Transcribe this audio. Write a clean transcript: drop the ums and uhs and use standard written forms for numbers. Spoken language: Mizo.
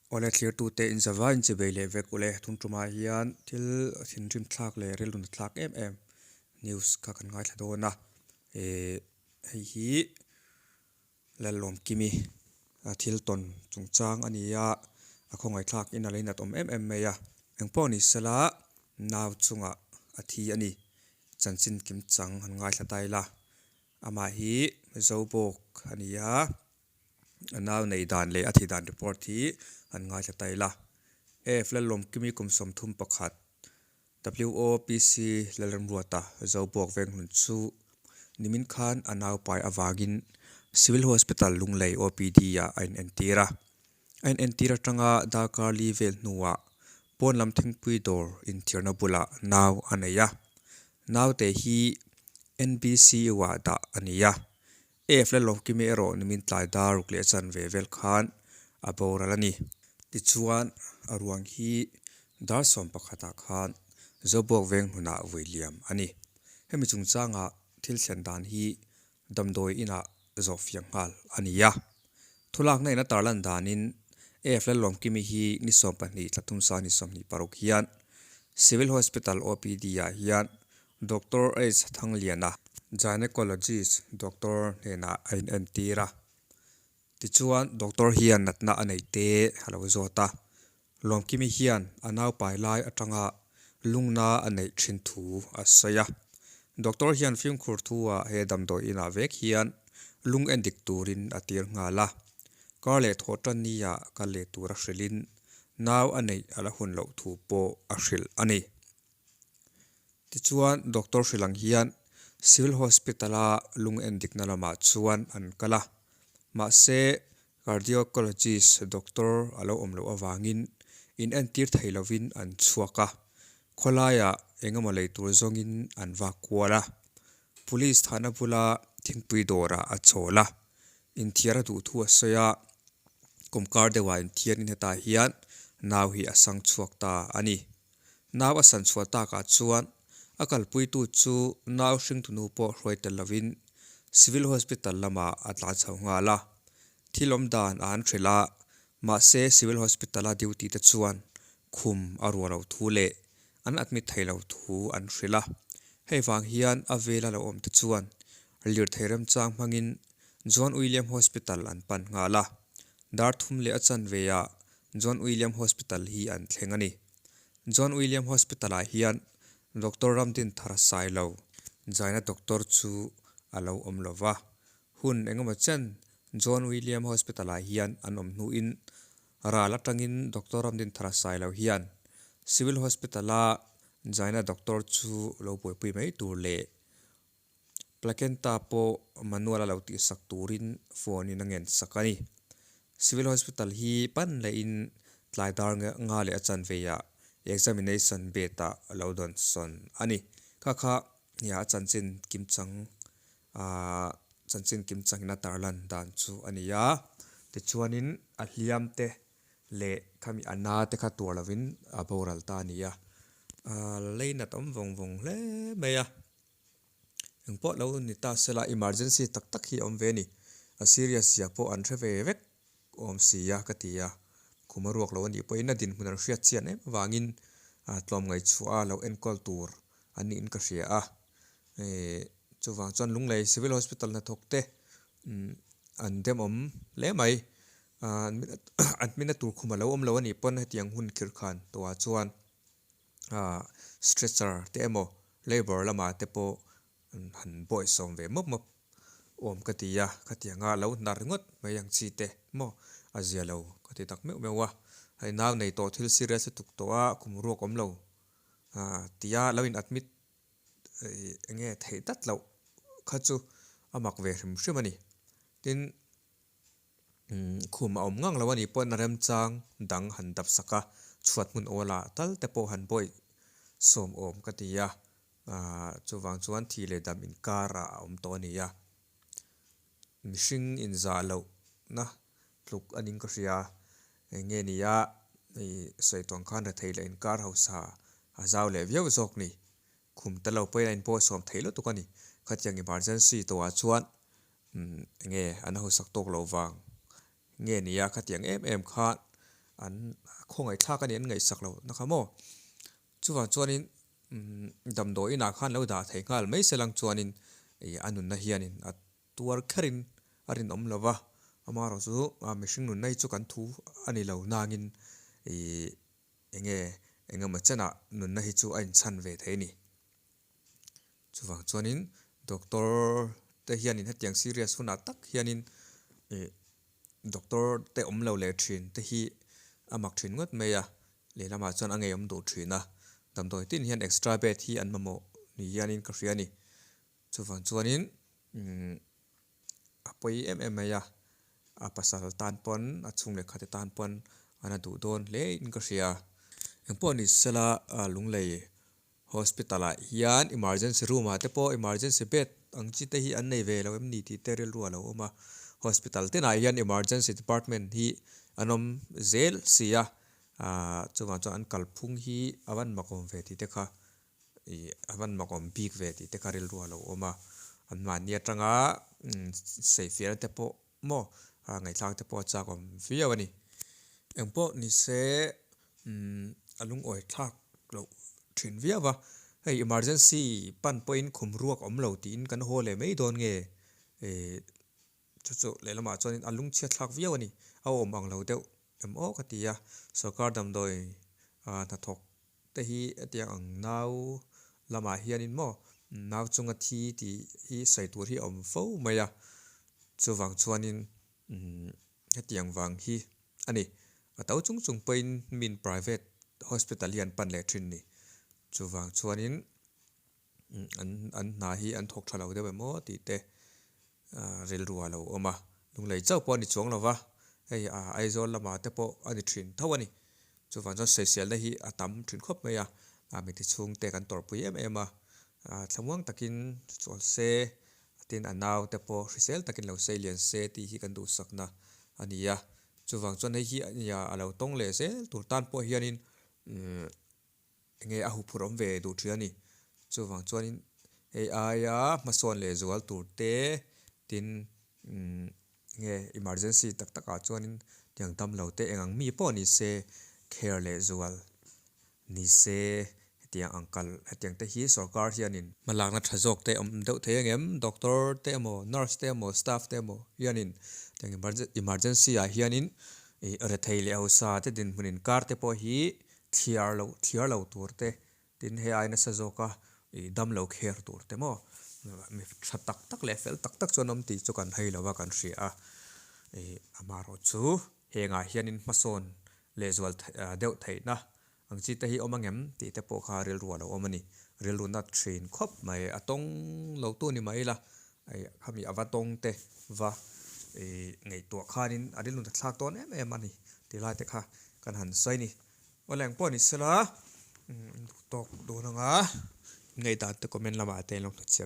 Awle thlirtute in zava in chibei leh vek ule tun tumah hian thil thinrim thlak leh rilru na thlak em em news kha kan ngaithla dawn a ehh hei hi Lalawmkimi a thil tawn chungchang a ni a a khawngaihthlak in a lei nat awm em em mai a engpawh ni sela nau chungah a thi a ni chanchin kim chang han ngaithla ta ila amah hi Zobawk a ni a. A nau nei dan leh a thi dan report hi an ngaithla ta ila. F Lalawmkimi kum 31, WOPC Lalramruata Zobawk Venghlun chu nimin khan a nau pai avangin Civil Hospital Lunglei OPD ah a inentir a. A inentir atanga darkar li vel hnuah pawn lam thingpui dawr inthiarna bulah nau a nei a. Naute hi NBCU ah dah a ni a. F Lalawmkimi erawh nimin tlai dar ruk leh chanve vel khan a boral a ni. Tichuan, a ruang hi dar 11 ah khan Zobawk veng hmunah vui liam a ni. Hemi chungchanga thil thlen dan hi damdawi inah zawh fiah nghal a ni a. Thulakna in a tarlan danin F Lalawmkimi hi ni 20 thla thum sa ni 26 hian Civil Hospital OPD ah hian Doctor H Thangliana, Gynecologist doctor hnenah a inentir a. Tichuan doctor hian natna a nei te a lo zawt a. Lawmkimi hian a naupai lai atanga lungna a neih thin thu a sawi a. Doctor hian fimkhur thu-ah he damdawi inah vek hian lung endik turin a tir nghal a. Kar leh thawh tan nia kal leh tura hrilhin nau a neih a la hun loh thu pawh a hrilh a ni. Tichuan doctor hrilh ang hian Civil Hospital a lung endikna lamah chuan an kal a, mahse Cardiologist doctor a lo awm loh avangin in entir thei lovin an chhuak a, khawlaiah eng emaw lei tur zawngin an vak kual a, Police thahna bula thingpui dawrah a chawl a, inthiar a duh thu a sawi a, kum kar deuhah inthiarin hetah hian nau hi a sang chhuak ta a ni. Nau a san chhuah takah chuan a kalpuitu chu nau hringtunu pawh hruai tel lovin Civil Hospital lamah a tlan chho nghal a. Thil awm dan a han hrilh a, mahse Civil Hospital-a duty te chuan khum a ruah loh thu leh an admit thei lo thu an hrilh a. Hei vang hian a vela lo awm te chuan lirthei remchang hmangin John William Hospital an pan nghal a. Dar thum leh a chanve ah John William Hospital hi an thleng a ni. John William Hospital ah hian Doctor Ramdinthar Sailo, Jaina doctor chu a lo awm lo va. Hun engemaw chen John William Hospital ah hian an awm hnuin ral atangin Doctor Ramdinthar Sailo hian Civil Hospital a Jaina doctor chu lo buaipui mai tur leh Placenta pawh manual a lo tihsak turin phone in a ngen sak a ni. Civil Hospital hi pan lehin tlai dar nga leh a chanve ah examination bed ah a lo dawn sawn a ni. Kha kha nia a chanchin kimchang ahh chanchin kimchang in a tarlan dan chu a ni a. Tichuanin a hliam te leh khami a na te kha tuar lovin a boral ta a ni a. Ahh leinat awm vawng vawng hle mai a. Engpawh lo ni ta sela emergency tak tak hi a awm ve a ni. A serious zia pawh an hre ve vek awm si a ka ti a. Khum a ruak lo a nih pawhin a dinhmun an hriat chian em avangin tlawmngaih chhuah a lo enkawl tur a niin ka hria a. Chuvang chuan Lunglei Civil Hospital hnathawk te an demawm hle mai. An hmina tur khum a lo awm lo a nih pawn hetiang hun khirhkhan tawhah chuan. ah stretcher te emaw labour lamah te pawh han bawihsawm ve mawp mawp awm ka ti a, khatianga lo hnar ringawt mai ang chi te maw a zia lo ka ti tak meuh meuh a, hei nau nei tawh thil serious lutuk tawh a kum ruak awm lo ah tia lo in admit eng nge theih tlat loh kha chu a mak ve hrim hrim a ni, tin. Khum a awm ngang lo a nih pawhin a remchang dang han dap sak a, chhuat hmun awlah tal te pawh han bawih sawm awm ka ti a, chuvang chuan thi leh dam inkarah a awm tawh a ni a, mihring inzah lohna tluk a ning ka hria, eng nge ni a, hei sawi tawng khan rethei leh inkar hausa a zau leh viau zawk ni, khum te lo pawhin a inpawh sawm theih lutuk a ni, khatiang emergency tawhah chuan Umm enge an hausak tawk loh vang nge nia khatiang em em khan An khawngaih thlak a ni an ngaihsak lo na kha maw. Chuvang chuanin umm damdawi inah khan lo dah thei nghal mai se lang chuanin ih a nunna hianin a tuar kherin a rinawm lo va, amaherawh chu mihring nunna hi chu kan thu a ni lo nangin ih enge engemaw chenah nunna hi chu a inchhan ve thei a ni. Chuvang chuanin doctor te hianin hetiang serious hunah tak hianin ih doctor te awm lo leh thin te hi a mak thin ngawt mai a, lehlamah chuan a ngeiawm duh thin a, damdawi tin hian extra bed hi an mamawh ni hianin ka hria a ni. Chuvang chuanin umm a pawi em em mai a, a pasal tan pawn a chhung leh khate tan pawn a na duh dawn hle in ka hria. Engpawh ni sela Lunglei Hospital ah hian emergency room ah te pawh emergency bed ang chi te hi an nei ve lo em ni tih te rilru a lo awm a, hospital tinah hian emergency department hi an awm zel si a, ahh chuvang chuan an kalphung hi a van mak awm ve tih te kha ih a van mak awm bik ve tih te kha rilru a lo awm a, an mahni atanga sawifiahna te pawh maw a ngaihthlak te pawh a chak awm viau a ni. Engpawh ni se umm a lungawi thlak loh thin viau a, hei emergency pan pawhin khum ruak awm lo tiin kan haw leh mai dawn nge ih chu chu lehlamah chuanin a lungchhiat thlak viau a ni, a awm ang lo deuh em aw ka ti a, sorkar damdawi hnathawk te hi hetiang ang nau lamah hianin maw nau chunga thi tih hi sawi tur hi a awm fo mai a, chuvang chuanin umm hetiang vang hi a ni. A to chung chung pawhin min private hospital hi an pan leh thin ni. Chuvang chuanin an an hna hi an thawk tha lo deuh em aw tih te rilru a lo awm a, Lunglei chauh pawh a ni chuang lo va, hei Aizawl lamah te pawh a ni thin tho a ni. Chuvang chuan sawiselna hi a tam thin khawp mai a, mitthi chhungte kan tawrhpui em em a, thlamuang takin chawl se, tin a nau te pawh hrisel takin lo sei lian se tih hi kan duhsakna a ni a. Chuvang chuan hei hi a lo tawng leh zel tur tan pawh hianin Enge a huphurh awm ve duh thin a ni. Chuvang chuanin hei aia hmasawn leh zual tur te tin umm enge emergency tak tak ah chuanin tiang dam lo te eng ang mi pawh ni se care leh zual ni se hetiang ang kal hetiang te hi sorkar hianin hmalakna tha zawk te awm deuh thei ang em doctor te emaw nurse te emaw staff te emaw hianin tiang emergency ah hianin ih rethei leh hausa te dinhmun inkar te pawh hi Thliar loh thliar lo tur te, tin hei ai nasa zawk a ih dam lo kher tur te maw mi tha tak tak leh fel tak tak chuan awm tih chu kan hei lo a kan hria a, ih amaherawh chu hengah hianin hmasawn leh zual deuh theihna ang chi te hi awm angem tih te pawh kha rilru a lo awm a ni, rilru nat thin khawp mai a tawng lo tu ni mai la ih khami a va tawng te va ih ngaihtuah khanin a rilru nat thlak dawn em em a ni tih lai te kha kan han sawi ni. Awle ang pawh ni sela duh tawk dawn anga ngaihdan te comment lamah te an lo hmu chiah.